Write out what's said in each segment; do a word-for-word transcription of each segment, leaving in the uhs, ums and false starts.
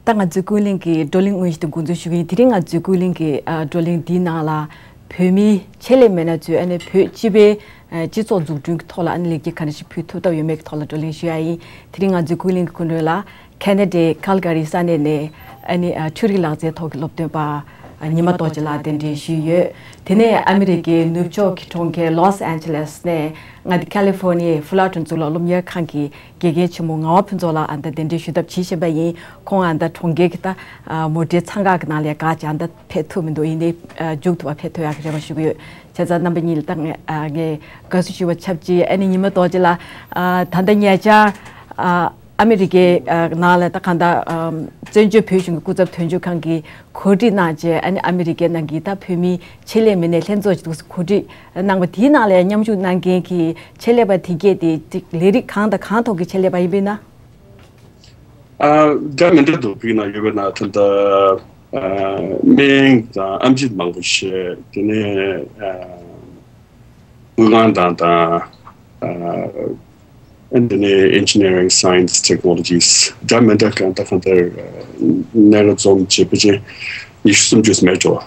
ད་ང་ཚོའི་ཀུན་གླེང་གི་བགྲོ་གླེང་དངོས་གཞི་དེ་འགོ་འཛུགས་ཞུ་གི་ཡིན། དེ་རིང་ང་ཚོའི་ཀུན་གླེང་གི་ཨ་བགྲོ་གླེང་འདིའི་ནང་ལ་བོད་མི་ཆེད་ལས་མི་སྣ་ཚོས་ཨ་ནི་བོད་སྤྱི་པའི་ཨ་སྤྱི་ཚོགས་འཛུགས་སྐྲུན་གྱི་ཐོག་ལ་ཨ་ནི་ལེགས་སྐྱེས་ག་འདྲ་ཞིག་ཕུལ་ཐུབ་ཐབས་ཡོད་མེད་ཀྱི་ཐོག་ལ་བགྲོ་གླེང་ཞུ་ཡ་ཡིན། དེ་རིང་ང་ཚོའི་ཀུན་གླེང་གི་སྐུ་མགྲོན་ལ་ཁེ་ན་ཌའི་ཁལ་ག་རི་ས་གནས་ནས་ཨ་ནི་ཨ་འཕྲུལ་རིག་ལག་རྩལ་ཐོག་གི་སློབ་སྟོན་པ་ཨ་ཉི་མ་རྡོ་རྗེ་ལགས་གདན་འདྲེན་ཞུས་ཡོད། དེ་ནས་ཨ་མི་རི་ཀའི་ནུབ་ཕྱོགས་ཀྱི་གྲོང་ཁྱེར་ལོས་ཨན་ཇེ་ལེས་ནས་ང་འདི་ཁ་ལི་ཧྥོར་ནི་ཡའི་ཧྥུ་ལར་ཊོན་གཙུག་ལག་སློབ་གཉེར་ཁང་གི་དགེ་རྒན་ཆེན་མོ་ངག་དབང་ཕུན་ཚོགས་ལགས་ཨ་ནི་ད་གདན་འདྲེན་ཞུ་ཐབས་བྱེད་བཞིན་པ་ཡིན། ཁོང་ཨ་ནི་ད་གྲོང་ཁྱེར་གྱི་ད་ཨ་མོ་ཊའི་འཚང་ཁ་གི་ནང་ལ་ཡ་ག་ཅིག་ཨ་ནི་ད་ཕེབས་ཐུབ་མི་འདུག་ཡིན་ནའི་ཨ་མཇུག་ཐུབ་པ་ཕེབས་ཐུབ་ཡག་གི་རེ་བ་ཞུ་གི་ཡོད། བྱས་ཙང་རྣམ་པ་གཉིས་ལ་ད་ངས་ཨ་ངས་དགའ་བསུ་ཞུ་བ་ཆབས་ཅིག་ཨ་ནི་ཉི་མ་རྡོ་རྗེ་ལགས་ཨ་ད་ལྟ་ཉེ་ཆར་ཨ་ཨ་མི་རི་ཀའི་ཨ་ནང་ལ་ད་གང་ལྟར་ཨ་བཙན་བྱོལ་བོད་གཞུང་གི་སྐུ་ཚབ་དོན་གཅོད་ཁང་གིས་གོ་སྒྲིག་གནང་བྱས་ཨ་ནི་ཨ་མི་རི་ཀའི་ནང་གི་ད་བོད་མི་ཆེད་ལས་མི་སྣའི་ལྷན་ཚོགས་ཅིག་འདུག་སེ་གོ་སྒྲིག་གནང་བ་དེའི་ནང་ལ་ཡང་མཉམ་ཞུགས་གནང་མཁན་གྱི་ཆེད་ལས་པ་དེ་གས་དེ་ཅིག་ལས་རིགས་གང་དང་གང་ཐོག་གི་ཆེད་ལས་པ་ཡིན་པས་ན། ཨ་འདྲ་མི་འདྲ་འདུག་དེའི་ནང་ཡོད་པས་ན་ད་ལྟ་ཨ་སྨན་དང་ཨེམ་ཆི་མང་པོ་བྱས། དེ་ནས་ཨ་དངུལ་ཁང་དང་དང་ཨ་དེ་ནས་Engineering Science Technologies འདྲ་མི་འདྲ་གང་ལྟར་གང་ལྟར་ཨ་གནད་འགག་འཛོམས་བྱས་ཕལ་ཆེར་ཉི་ཤུ་སུམ་ཅུ་མེད་འགྲོ།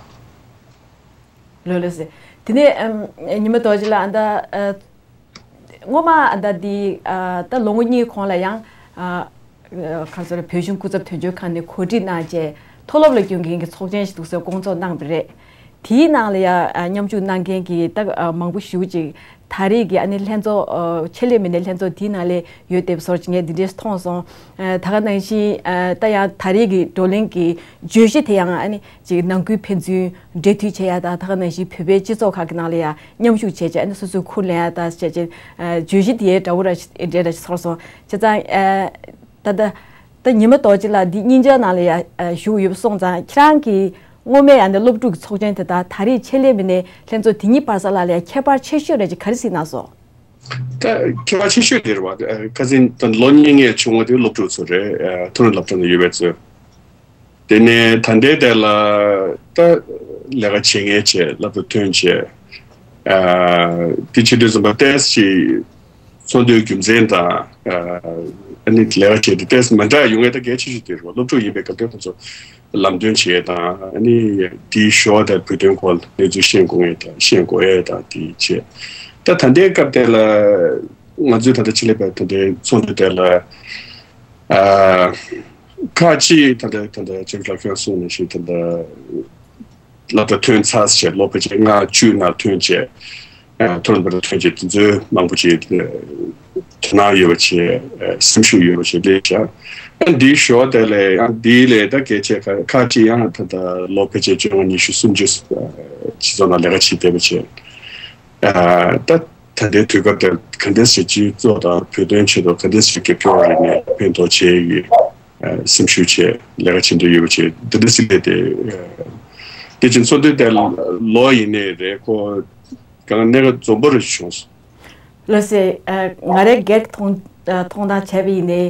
ལགས་ལགས་སེ། དེ་ནས་ཨམ་ཉི་མ་རྡོ་རྗེ་ལགས་ཨ་ད་ཨ་སྔོན་མ་ཨ་ད་འདི་ཨ་ད་ལོ་ངོ་གཉིས་གོང་ལ་ཡང་ཨ་ཨ་ག་རེ་ཟེར་བོད་གཞུང་སྐུ་ཚབ་དོན་གཅོད་ཁང་ནས་གོ་སྒྲིག་གནང་བྱས་མཐོ་སློབ་ལ་སྐྱོད་མཁན་གྱི་ཚོགས་ཆེན་ཞིག་འདུག་སེ་བསྐོང་ཚོགས་གནང་བ་རེད། དེའི་ནང་ལ་ཡང་ཨ་མཉམ་ཞུགས་གནང་མཁན་གྱི་ད་ཨ་མང་པོ་ཞེ་པོ་ཅིག་ད་རེས་ཀྱི་ཨ་ནི་ལྷན་ཚོགས་ཨ་ཆེད་ལས་མི་སྣའི་ལྷན་ཚོགས་དེའི་ནང་ལ་ཡོད་བསྡད་པ་སོགས་ཀྱི་ངས་འདི་འདྲས་མཐོང་སོང་། ཨ་ད་ག་ནང་བཞིན་ཨ་ད་ཡང་ད་རེས་ཀྱི་བགྲོ་གླེང་གི་བརྗོད་གཞི་དེ་ཡང་ཨ་ནི་ཅིག་ནང་ཁུལ་ཕན་ཚུན་འབྲེལ་མཐུད་བྱེད་ཡ་དང་ད་ག་ནང་བཞིན་བོད་པའི་སྤྱི་ཚོགས་ཁག་གི་ནང་ལ་ཡང་མཉམ་ཞུགས་བྱས་བྱས་ཨ་ནི་སོ་སོའི་ཁུར་ལེན་ཡ་དང་བྱས་བྱས་ཨ་བརྗོད་གཞི་དེ་འདྲ་བོ་ར་ཞིག་འདྲ་འདྲ་ཞིག་ཚོར་སོང་། བྱས་ཙང་ཨ་ད་ད་ད་ཉི་མ་རྡོ་རྗེ་ལགས་འདི་སྙིང་རྗེ་ནང་ལ་ཡང་ཨ་བཞུགས་ཡོད་པ་སོང་ཙང་ཁྱེད་རང་གིས་སྔོན་མའི་ཨ་ནི་སློབ་ཕྲུག་གི་ཚོགས་ཆེན་དེ་དང་ད་རེས་ཆེད་ལས་མི་སྣའི་ལྷན་ཚོགས་དེ་གཉིས་བར་ས་ལ་ལ་ཡང་ཁྱད་པར་ཆེ་ཤོས་རེད་ཅེས་ག་རེ་གཟིགས་གནང་སོང་། ད་ཁྱད་པར་ཆེ་ཤོས་དེ་རེད་བ། ཁ་སང་ད་ལོ་གཉིས་སྔོན་བྱུང་བ་དེ་སློབ་ཕྲུག་ཚོ་རེད། མཐོ་རིམ་སློབ་གྲྭ་ནང་ཡོད་པའི་ཚོ། དེ་ནས་ད་ལྟའི་དེ་ལ་ད་ལས་ཀ་བྱེད་མཁན་བྱས་སློབ་གྲྭ་ཐོན་བྱས། དེ་བྱེད་དུས་ཙམ་པ་ཏོག་ཙམ་ཅིག་ཚོགས་འདུའི་རྒྱུ་མཚན་དང་ཨ་ནི་ལས་ཀ་བྱེད་དུས་ཏོག་ཙམ་མི་འདྲ་ཡོང་ངེས་ད་གལ་ཆེ་ཤོས་དེ་རེད་བ། སློབ་ཕྲུག་ཡིན་པའི་སྐབས་དེར་ཁོ་ཚོ་ལམ་སྟོན་བྱེད་ཡས་དང་ཨ་ནི་དེའི་ཞོར་དེར་བོད་དོན་སྐོར་གནས་ཚུལ་ཤེས་དགོས་ངེས་དང་ཤེས་དགོས་ཡས་དང་དེ་བྱས། ད་ད་ལྟའི་སྐབས་དེ་ལ་ང་ཚོས་ད་ལྟ་ཆེད་ལས་པའི་ད་ལྟའི་ཚོགས་འདུ་དེ་ལ་ཨ་ཁག་ཅིག་ད་ལྟ་ད་ལྟ་ཅེམ་ལགས་ཁྱོད་གསུངས་ནང་བཞིན་ད་ལྟ་སློབ་གྲྭ་ཐོན་ཚར་བྱས་ལོ་ཕལ་ཆེར་ལྔ་བཅུ་ནང་ཐོན་བྱས། མཐོ་རིམ་པར་ཐོན་རྗེས་དེ་ཚོའི་མང་པོ་ཅིག་དོ་སྣང་ཡོད་པ་བྱས། སེམས་ཤུགས་ཡོད་པ་བྱས་སླེབས་བཞག་ཨ་འདིའི་ཞོར་དེ་ལས་ཨ་འདིའི་ལས་ད་གལ་ཆེ་ཁ་ཁག་ཅིག་ཡང་ད་ལྟ་ལོ་ཕལ་ཆེར་བཅོ་ལྔ་ཉི་ཤུ་སུམ་ཅུ་སྤྱི་ཚོགས་ནང་ལས་ཀ་བྱེད་བསྡད་པ་བྱས། ད་ད་ལྟའི་དུས་སྐབས་དེར་ག་འདྲས་སེ་སྤྱི་ཚོགས་དང་བོད་དོན་ཆེད་དུ་ག་འདྲས་སེ་རྒྱབ་སྐྱོར་རིག་གནས་ཕན་ཐོགས་བྱེད་ཀྱི་སེམས་ཤུགས་བྱས་ལས་ཀ་བྱེད་འདོད་ཡོད་པ་བྱས་འདི་འདྲ་སེ་སླེབས་ཏེ། དེ་བཞིན་ཚོགས་འདུ་དེ་ལོ་ཡིན་ནའི་རེད་ཁོ། གང་གནད་འགག་འཛོམས་པོ་རེ་བྱུང་སོང་། ལགས་སེ། ཨ་ང་རའི་སྒེར་གྱི་མཐོང་ཨ་མཐོང་སྟངས་བྱས་པ་ཡིན་ནའི།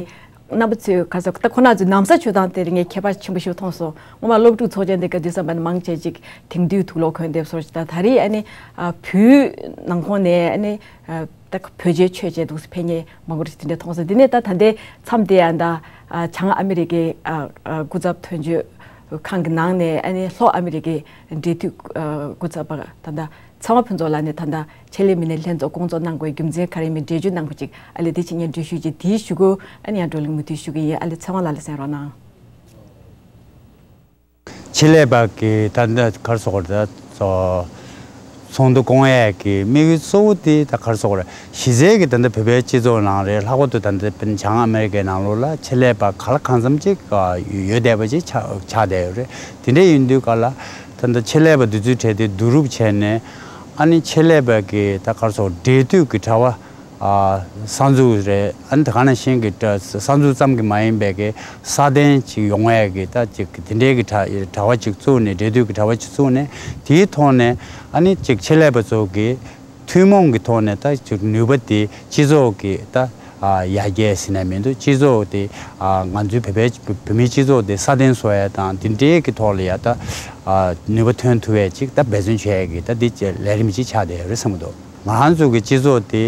རྣམ་པ་ཚོས་ག་ཚོད་ད་ཁོ་ན་ཚོའི་ན་བཟའ་མཆོད་སྟངས་དེར་ངས་ཁྱད་པར་ཆེན་པོ་ཞིག་མཐོང་སོང་། སྔོན་མ་སློབ་ཕྲུག་ཚོགས་ཆེན་དེ་ག་དུས་ཙམ་པ་ནས་མང་ཆེ་ཅིག་དེང་དུས་དུག་ལོག་གོན་བསྡད་པ་སོགས་ཅིག་དང་ད་རེས་ཨ་ནི་ཨ་བོད་ནང་ཁོངས་ནས་ཨ་ནི་ཨ་ད་བོད་ཆས་མཆོད་བྱས་འདུག་སེ་ཕེབས་མཁན་མང་པོ་ཞིག་དེ་འདྲ་མཐོང་སོང་། དེ་ནས་ད་ད་ལྟའི་མཚམས་དེ་ཨ་ད་ཨ་བྱང་ཨ་མི་རི་ཀའི་ཨ་ཨ་སྐུ་ཚབ་དོན་གཅོད་ཁང་གི་ནང་ནས་ཨ་ནི་ལྷོ་ཨ་མི་རི་ཀའི་འབྲེལ་མཐུད་ཨ་སྐུ་ཚབ་པ་ད་ལྟ་ཚེ་དབང་ཕུན་ཚོགས་ལགས་ནས་ད་ལྟ་ཆེད་ལས་མི་སྣའི་ལྷན་ཚོགས་སྐོང་ཚོགས་གནང་དགོས་རྒྱུ་མཚན་ག་རེ་ཡིན་མིན་འགྲེལ་བརྗོད་གནང་དགོས་ཅིག་ཨ་ལས་དེ་ཕྱིན་སྙན་སྒྲོན་ཞུས་ཅིག་དེའི་གཞུག་གུ་ཨ་ནི་ཡང་བགྲོ་གླེང་མུ་མཐུད་ཞུ་གི་ཡིན། ཨ་ལས་ཚེ་དབང་ལགས་ལ་གསན་རོགས་གནང་། ཆེད་ལས་པ་གི་ད་ལྟ་ག་རེ་ཟེར་དགོས་རེད་ད། ཚོགས་འདུ་སྐོང་ཡས་ཀྱི་དམིགས་ཡུལ་གཙོ་བོ་དེ་ད་ག་རེ་ཟེར་དགོས་རེད། གཞི་རྩའི་གི་ད་ལྟ་བོད་པའི་སྤྱི་ཚོགས་ནང་རེད། ལྷག་པར་དུ་ད་ལྟ་བྱང་ཨ་མེ་རི་ཀའི་ནང་ལོགས་ལ་ཆེད་ལས་པ་ག་ལ་གང་འཚམ་ཅིག་ཡོད་བསྡད་པ་ཅིག་ཆགས་ཆགས་བསྡད་ཡོད་རེད། དེ་འདྲ་ཡིན་དུས་ག་ལ་ད་ལྟ་ཆེད་ལས་པ་འདི་ཚོའི་གྲས་དེ་བསྡུ་རུབ་བྱས་ནས་ཨ་ནི་ཆེད་ལས་པ་གི་ད་ག་རེ་ཟེར་དགོས་འབྲེལ་མཐུད་ཀྱི་དྲ་བ། ཨ་གསར་འཛུགས་རེད། ཨ་ནི་ད་ག་ནང་བཞིན་གྱི་གསར་འཛུགས་ཙམ་གྱི་མ་ཡིན་པའི་གི་སྲ་བརྟན་ཅིག་ཡོང་ཡས་ཀྱི་ད་ཅིག་དེ་འདྲའི་གི་དྲ་དྲ་བ་ཅིག་བཙུགས་ནས་འབྲེལ་མཐུད་ཀྱི་དྲ་བ་ཅིག་བཙུགས་ནས་དེའི་ཐོག་ནས་ཨ་ནི་ཅིག་ཆེད་ལས་པ་ཚོ་གི་ཐུན་མོང་གི་ཐོག་ནས་ད་ཅིག་ནུས་པ་དེ་སྤྱི་ཚོགས་ཀྱི་ད་ཡར་རྒྱས་ཟེར་ན་མི་འདུག་སྤྱི་ཚོགས་དེ་ང་ཚོའི་བོད་པའི་བོད་མིའི་སྤྱི་ཚོགས་དེ་སྲ་བརྟན་བཟོ་ཡས་དང་དེ་འདྲའི་གི་ཐོག་ལ་ཡ་ད་ནུས་པ་ཐོན་ཐུབ་ཡས་ཅིག་ད་འབད་བརྩོན་བྱེད་ཡས་ཀྱི་ད་འདི་ལས་རིམ་ཅིག་ཆགས་བསྡད་ཡོད་རེད་བསམ་གྱི་འདུག་ང་རང་ཚོ་གི་སྤྱི་ཚོགས་དེ་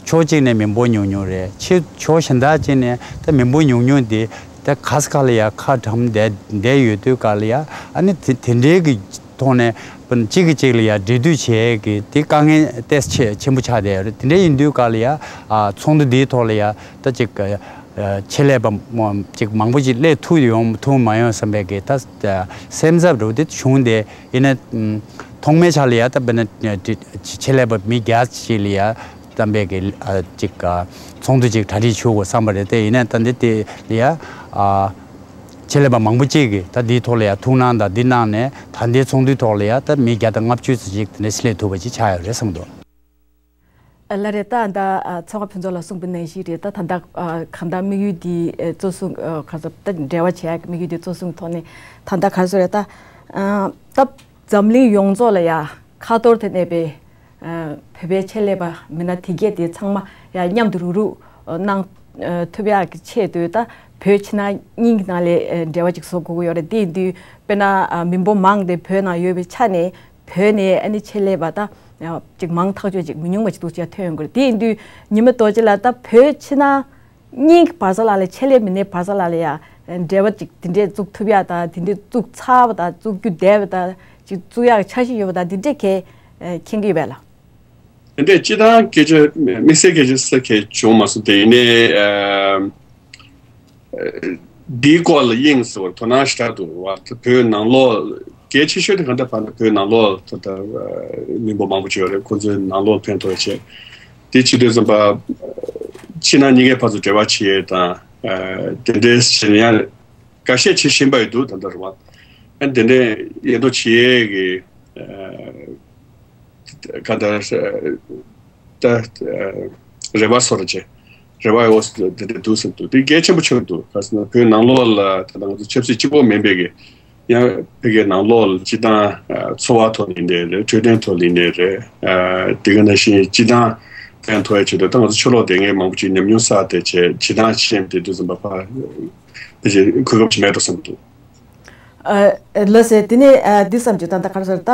ཕྱོགས་གཅིག་ནས་མི་འབོར་ཉུང་ཉུང་རེད། ཕྱི་ཕྱོགས་གཞན་དག་ཅིག་ནས་ད་མི་འབོར་ཉུང་ཉུང་དེ་ ད་ག་ས་ག་ལ་ཡ་ཁ་གྲམ་བསྡད་བསྡད་ཡོད་དུས་ག་ལ་ཡ་ཨ་ནི་དེ་དེ་འདྲའི་གི་ཐོག་ནས་གཅིག་གིས་གཅིག་ལ་ཡ་འབྲེལ་མཐུད་བྱེད་ཀྱི་དེ་དཀའ་ངལ་ཏོག་ཙམ་ཆེ་ཆེན་པོ་ཆགས་བསྡད་ཡོད་རེད། དེ་འདྲ་ཡིན་དུས་ག་ལ་ཡ་ཨ་ཚོགས་འདུ་འདིའི་ཐོག་ལ་ཡ་ད་ཅིག་ཆེད་ལས་པ་མོ་ཅིག་མང་པོ་ཅིག་སླེབས་ཐུབ་ཡོང་ཐུབ་མ་ཡོང་བསམ་པའི་གི་ད་སེམས་འཚབ་འདྲ་བོ་དེ་བྱུང་སྟེ། ཡིན་ན་ཐོག་མའི་ཆ་ལ་ཡ་ད་དཔེར་ན་ཆེད་ལས་པ་མི་བརྒྱ་ཅིག་ལ་ཡ་བསམ་པའི་གི་ཅིག་ཚོགས་འདུ་ཅིག་གྲ་སྒྲིག་བྱེད་དགོས་བསམ་པ་རེད། དེ་ཡིན་ན་ད་འདི་དེ་ལ་ཡ། ཆེད་ལས་པ་མང་པོ་ཅིག་གིས་ད་འདིའི་ཐོག་ལ་ཡ་ཐུགས་སྣང་དང་འདི་གནང་ནས་ད་ལྟའི་ཚོགས་འདུའི་ཐོག་ལ་ཡ་ད་མི་བརྒྱ་དང་ལྔ་བཅུ་ཙམ་ཅིག་དེ་འདྲ་སླེབས་ཐུབ་པ་ཅིག་ཆགས་ཡོད་རེད་བསམ་འདུག་ལ་རེད། ད་ད་ཚོགས་པ་ཕུན་ཚོགས་ལགས་གསུངས་པའི་ནང་བཞིན་རེད། ད་ད་ད་གང་ལྟར་དམིགས་ཡུལ་འདི་གཙོ་བཟུང་ག་ཚོད་ད་འབྲེལ་བ་བྱེད་ཡག་གི་དམིགས་ཡུལ་འདི་གཙོ་བཟུང་གི་ཐོག་ནས་ད་ད་ག་ཚོད་རེད། ད་ད་འཛམ་གླིང་ཡོངས་རྫོགས་ལ་ཡ་ཁ་ཐོར་དུ་གནས་པའི་བོད་པའི་ཆེད་ལས་པ་མི་སྣ་དེ་གས་དེ་ཚང་མ་ཡ་མཉམ་དུ་རུག་རུག་གནང་ཐུབ་ཡག་གི་ཆེད་དུ་ད་བོད་ཕྱི་ནང་གཉིས་ཀྱི་ནང་ལས་འབྲེལ་བ་ཅིག་བཟོ་དགོས་ཀྱི་ཡོད་རེད། དེ་ཡིན་དུས་དཔེར་ན་མི་འབོར་མང་དེ་བོད་ནང་ཡོད་པའི་ཆ་ནས་བོད་ནས་ཨ་ནི་ཆེད་ལས་པ་ད་ཅིག་མང་ཐག་ཆོད་ཅིག་མི་ཉུང་བ་ཅིག་འདུག་ཅེས་ཐོན་ཡོང་གི་རེད། དེ་ཡིན་དུས་ཉི་མ་རྡོ་རྗེ་ལགས་ད་བོད་ཕྱི་ནང་གཉིས་ཀྱི་བར་ས་ལ་ལས་ཆེད་ལས་མི་སྣའི་བར་ས་ལ་ལ་ཡ་འབྲེལ་བ་ཅིག་དེ་འདྲས་བཙུགས་ཐུབ་ཡ་ད་དེ་འདྲས་བཙུགས་ཚར་བ་ད་བཙུགས་རྒྱུ་བསྡད་པ་ད་ཅིག་བཙུགས་ཡག་འཆར་གཞི་ཡོད་པ་ད་དེ་འདྲས་གས་མཁྱེན་གྱི་ཡོད་པས་ལགས། དེ་འདྲས་སྤྱི་བཏང་སྐད་ཆ་དམིགས་བསལ་སྐད་ཆ་ས་ཁྱད་བྱུང་མ་སོང་། དེ་ཡིན་ནའི་འདིའི་སྐོར་ལ་དབྱིངས་སུ་དོ་སྣང་ཞེ་དྲག་འདུག་བ། བོད་ནང་ལོགས་གལ་ཆེ་ཤོས་དེ་གང་ལྟར་བར་ན་བོད་ནང་ལོགས་ད་ལྟ་མི་འབོར་མང་པོ་ཅིག་ཡོད་རེད། ཁོ་ཚོའི་ནང་ལོགས་ཕན་ཐོགས་བྱས། དེ་བྱེད་དུས་ཙམ་པ་ཕྱི་ནང་གཉིས་ཀའི་བར་དུ་འབྲེལ་བ་བྱེད་ཡས་དང་དེ་འདྲའི་བྱེད་ཡང་འགའ་ཤས་བྱེད་བཞིན་པ་ཡི་འདུག་ད་ལྟ་རུ་བ། ཨ་དེ་འདྲའི་ཡེ་ཏོ་བྱེད་ཡས་ཀྱི་ག་ད་ད་རེ་བ་སོར་བྱས་རེ་བ་ཡོད་དེ་འདྲ་འདུག་ཟེར་འདུག་དེ་གལ་ཆེན་པོ་ཆགས་འདུག་ག་ཟེར་ན་བོད་ནང་ལོགས་ལ་ད་ལྟ་ང་ཚོ་ཆབ་སྲིད་གཅིག་པོ་མིན་པའི་གི་ཡང་ཕ་གིའི་ནང་ལོགས་ལ་སྤྱི་བཏང་འཚོ་བ་ཐོག་ཡིན་ནའི་རེད། འཕྲོད་བསྟེན་ཐོག་ཡིན་ནའི་རེད། དེ་ག་ནང་བཞིན་སྤྱི་བཏང་ཕན་ཐོགས་ཡ་ཆེད་དུ་ད་ང་ཚོ་ཕྱི་ལོགས་སྡོད་མཁན་མང་པོ་ཅིག་ཉམས་མྱོང་བསགས་བསྡད་བྱས་སྤྱི་བཏང་ཤེས་ཡོན་དེ་དུས་ཙམ་པ་ཕ་དེ་ཅིག་གོ་སྐབས་ཅིག་མེད་འགྲོ་བསམ་འདུག་ལགས་སེ། དེ་ནས་འདི་བསམ་བྱུང་། ད་ལྟ་ག་རེ་ཟེར་ད་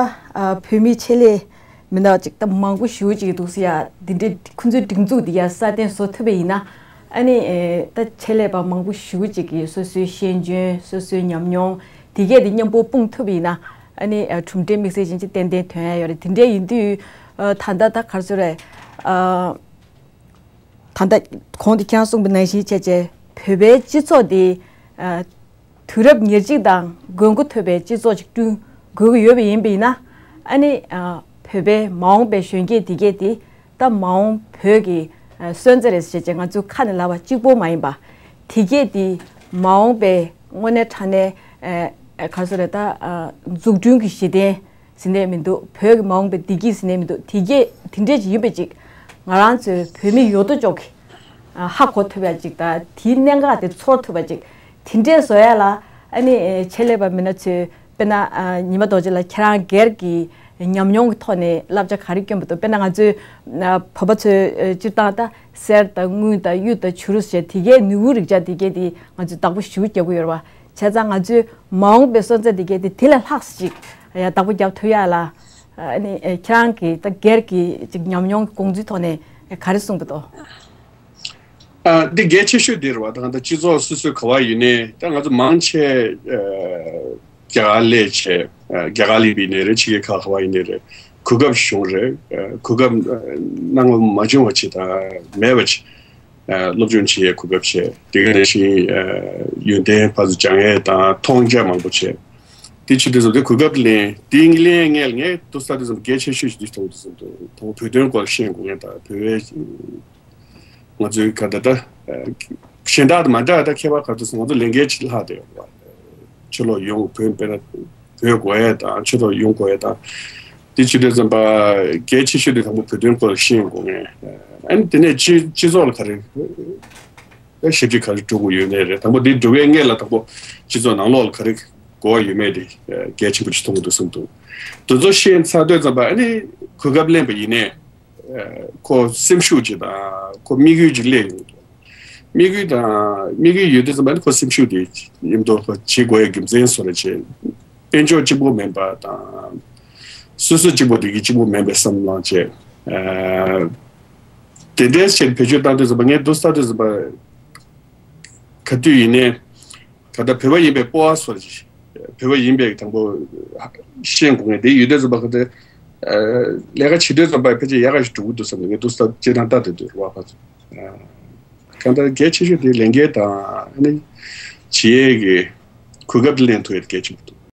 བོད་མི་ཆེད་ལས་མི་སྣ་ཅིག་ད་མང་པོ་ཞེ་པོ་ཅིག་འདུག་ཟེར་ཡ་འདི་འདྲའི་ཁོང་ཚོའི་སྒྲིག་འཛུགས་འདི་ཡ་སྲ་བརྟན་བཟོ་ཐུབ་པ་ཡིན་ན་ཨ་ནི་ད་ཆེད་ལས་པ་མང་པོ་ཞེ་པོ་ཅིག་གིས་སོ་སོའི་ཤེས་འཇོན་སོ་སོའི་ཉམས་མྱོང་དེ་གས་དེ་མཉམ་པོ་སྤུངས་ཐུབ་པ་ཡིན་ན་ཨ་ནི་གྲུབ་འབྲས་དམིགས་བསལ་ཅན་ཅིག་ཏན་ཏན་ཐོན་ཡ་ཡོད་རེད། དེ་འདྲའི་ཡིན་དུས་ད་ལྟ་ད་ག་རེ་ཟེར་རེད། ད་ལྟ་གོང་དུ་ཁྱེད་རང་གསུངས་པ་ནང་བཞིན་བྱས་བྱས་བོད་པའི་སྤྱི་ཚོགས་འདི་དུས་རབས་ཉེར་གཅིག་དང་དགོས་མཁོ་ཐུབ་པའི་སྤྱི་ཚོགས་ཤིག་བསྐྲུན་དགོས་ཀྱི་ཡོད་པ་ཡིན་པ་ཡིན་ན་ཨ་ནི་བོད་པའི་མ་འོངས་པའི་གཞོན་སྐྱེས་འདི་གས་འདི་ད་མ་འོངས་བོད་ཀྱི་སོན་རྩ་རེད་ཟེར་བྱས་ང་ཚོའི་ཁ་ནས་ལབ་པ་གཅིག་པོ་མ་ཡིན་པ་འདི་གས་འདི་མ་འོངས་པའི་དངོས་གནས་དྲང་གནས་ག་རེ་ཟེར་རེད་ད་འཛུགས་སྐྲུན་གྱི་གཞི་རྟེན་ཟེར་ནས་མི་འདུག་བོད་ཀྱི་མ་འོངས་པའི་བདེ་སྐྱིད་ཟེར་ནས་མི་འདུག་དེ་གས་དེ་འདྲས་ཅིག་ཡིན་པ་ཅིག་ང་རང་ཚོའི་བོད་མི་ཡོད་དོ་ཅོག་གིས་ཧ་གོ་ཐུབ་ཡ་ཅིག་དང་དེའི་གནད་འགག་དེ་ཚོར་ཐུབ་པ་ཅིག་དེ་འདྲས་བཟོ་ཡ་ལ་ཨ་ནི་ཆེད་ལས་པ་མི་སྣ་ཚོས་དཔེར་ན་ཉི་མ་རྡོ་རྗེ་ལགས་ཁྱེད་རང་སྒེར་གྱི་ཉམས་མྱོང་གི་ཐོག་ནས་བསླབ་བྱ་ག་རེ་བསྐྱོན་པ་འདུག་དཔེར་ན་ང་ཚོའི་བོད་པ་ཚོའི་སྤྱིར་བཏང་ད་གསེར་དང་དངུལ་དང་གཡུ་དང་བྱུ་རུ་ཟེར་དེ་གའི་ནུས་ཁུངས་རིགས་ཆ་དེ་གའི་དེ་ང་ཚོས་བདག་པོ་ཞེ་པོ་རྒྱག་གི་ཡོད་རེད་བ། བྱས་ཙང་ང་ཚོའི་མ་འོངས་པའི་སོན་རྩ་དེ་གའི་དེ་དེ་ལས་ལྷག་ཙམ་ཅིག་ཡ་བདག་པོ་རྒྱབ་ཐུབ་ཡ་ལ་ཨ་ནི་ཁྱེད་རང་གི་ད་སྒེར་གྱི་ཅིག་ཉམས་མྱོང་གི་དགོངས་ཚུལ་ཐོག་ནས་ག་རེ་གསུངས་པ་འདུག་ཨ་འདི་གལ་ཆེ་ཤོས་འདི་རེད་བ། ད་ད་སྤྱི་ཚོགས་སོ་སོའི་ག་བ་ཡིན་ནའི་ད་ང་ཚོ་མང་ཆེ་རྒྱ་གར་སླེབས་བྱས་རྒྱ་གར་སླེབས་པ་ཡིན་ནའི་རེད། ཕྱི་རྒྱལ་ཁག་ག་བ་ཡིན་ནའི་རེད། གོ་སྐབས་བྱུང་རེད། གོ་སྐབས་གནང་བ་མ་བྱུང་བ་ཅིག་དང་མེད་པ་ཅིག་སློབ་སྦྱོང་བྱེད་ཡའི་གོ་སྐབས་བྱས། དེ་ག་ནང་བཞིན་ཡོན་ཏན་ཕར་ཚུར་སྦྱང་ཡས་དང་མཐོང་རྒྱ་མང་པོ་བྱས། དེ་བྱེད་དུས་ཙམ་དེ་གོ་སྐབས་ལེན་དེ་ངས་ལེན་ངས་ངས་འདུག་ས་དུས་ཙམ་གལ་ཆེ་ཤོས་ཤིག་འདུག་མཐོང་དུས་ཙམ་དུ་དང་པོ་བོད་དོན་སྐོར་ཤེས་དགོས་ངེས་དང་བོད་པའི་ང་ཚོའི་ག་ད་ལྟ་གཞན་དག་དང་མ་འདྲ་ད་ཁྱད་པར་ག་དུས་ཙམ་ང་ཚོ་ལས་འགན་ཅིག་ལྷག་བསྡད་ཡོད་པ། ཕྱི་ལོགས་ཡོང་བོད་དཔེར་ན་བོད་དགོས་ཡས་དང་ཕྱི་ལོགས་ཡོང་དགོས་ཡས་དང་། དེ་བྱེད་དུས་ཙམ་པ་གལ་ཆེ་ཤོས་དེ་དང་པོ་བོད་དོན་སྐོར་ཤེས་དགོས་ངེས། ཨ་ནི་དེ་ནས་སྤྱི་སྤྱི་ཚོགས་ལ་ག་རེ་ཞབས་ཕྱི་ག་རེ་སྒྲུབ་དགོས་ཡོད་མེད་རེད། དང་པོ་དེ་སྒྲུབ་པའི་སྔོན་ལ་དང་པོ་སྤྱི་ཚོགས་ནང་ལོགས་ལ་ག་རེ་དགོས་ཡོད་མེད་དེ་གལ་ཆེན་པོ་ཞིག་མཐོང་གི་འདུག་བསམ་འདུག་དེ་ཚོ་ཤེས་ཚར་དུས་ཙམ་པ་ཨ་ནི་གོ་སྐབས་ལེན་པ་ཡིན་ནའི་ཁོ་སེམས་ཤུགས་ཅིག་དང་ཁོ་དམིགས་ཡུལ་ཅིག་སླེབས་ཡོང་གི་འདུག་དམིགས་ཡུལ་དང་དམིགས་ཡུལ་ཡོད་དུས་ཙམ་པ་ཨ་ནི་ཁོ་སེམས་ཤུགས་དེ་མཉམ་དུ་ཁོ་བྱེད་དགོས་ཡའི་རྒྱུ་མཚན་བཟོ་འདྲ་བྱས། དཔལ་འབྱོར་གཅིག་པོ་མིན་པ་དང་། སོ་སོ་གཅིག་པོ་དེ་གི་གཅིག་པོ་མིན་པའི་བསམ་བློ་བྱས། ཨ་དེ་འདྲའི་ཆེད་བེད་སྤྱོད་བཏང་དུས་ཙམ་པ་ངས་འདུག་ས་དུས་ཙམ་པ་ག་དུས་ཡིན་ནའི་ ད་ལྟ་བོད་པ་ཡིན་པའི་སྤོབས་པ་སོགས་ཀྱི་བོད་པ་ཡིན་པའི་དང་པོ་ཤེས་དགོས་ངེས་དེ་ཡོད་དུས་ཙམ་པ་ག་དེ་ལས་ཀ་བྱེད་དུས་ཙམ་པ་ཕལ་ཆེར་ཡག་ག་ཞིག་འགྲོ་གི་འདུག་བསམ་ནས་ངས་འདུག་ས་སྤྱིར་བཏང་ལྟ་དེ་འདུག་རེད་བ་ཕར་ཚུར། གང་ལྟར་གལ་ཆེ་ཤོས་དེ་ལས་འགན་དང་ཨ་ནི་བྱེད་ཡས་ཀྱི་གོ་སྐབས་དེ་ལེན་ཐུབ་ཡས་དེ་གལ་ཆེན་པོ་འདུག